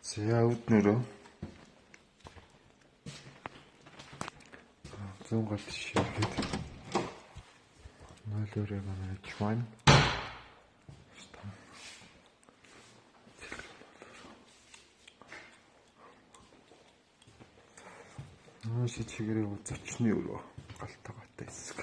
За үүднөрөө зүүн гол ширхэд 0 өрөө манайч байна. Нөөш чигээрээ зочны өрөө галтаагаатай хэсэг.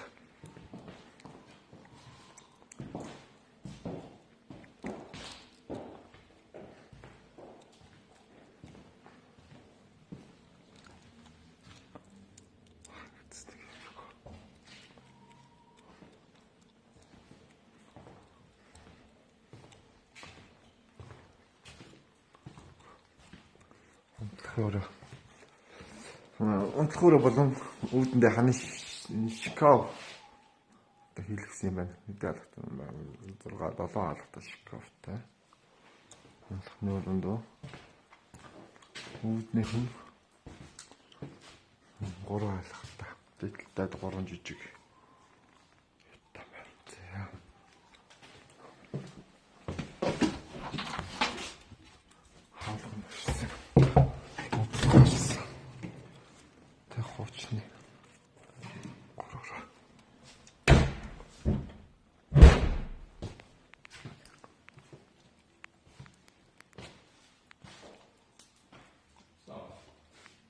Унтлах өрөө болон үүдэндээ ханы шкаф хийлгэсэн юм байна. Мэдээ алгатай 6 7 алгатай шкафтай. Унтлахны өрөөнд үүднийх нь 3 алгатай. Дээдэлтэй 3 жижиг. За. Хаалган ирсэн. Тэг хуучны. Гурван.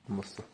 Мос.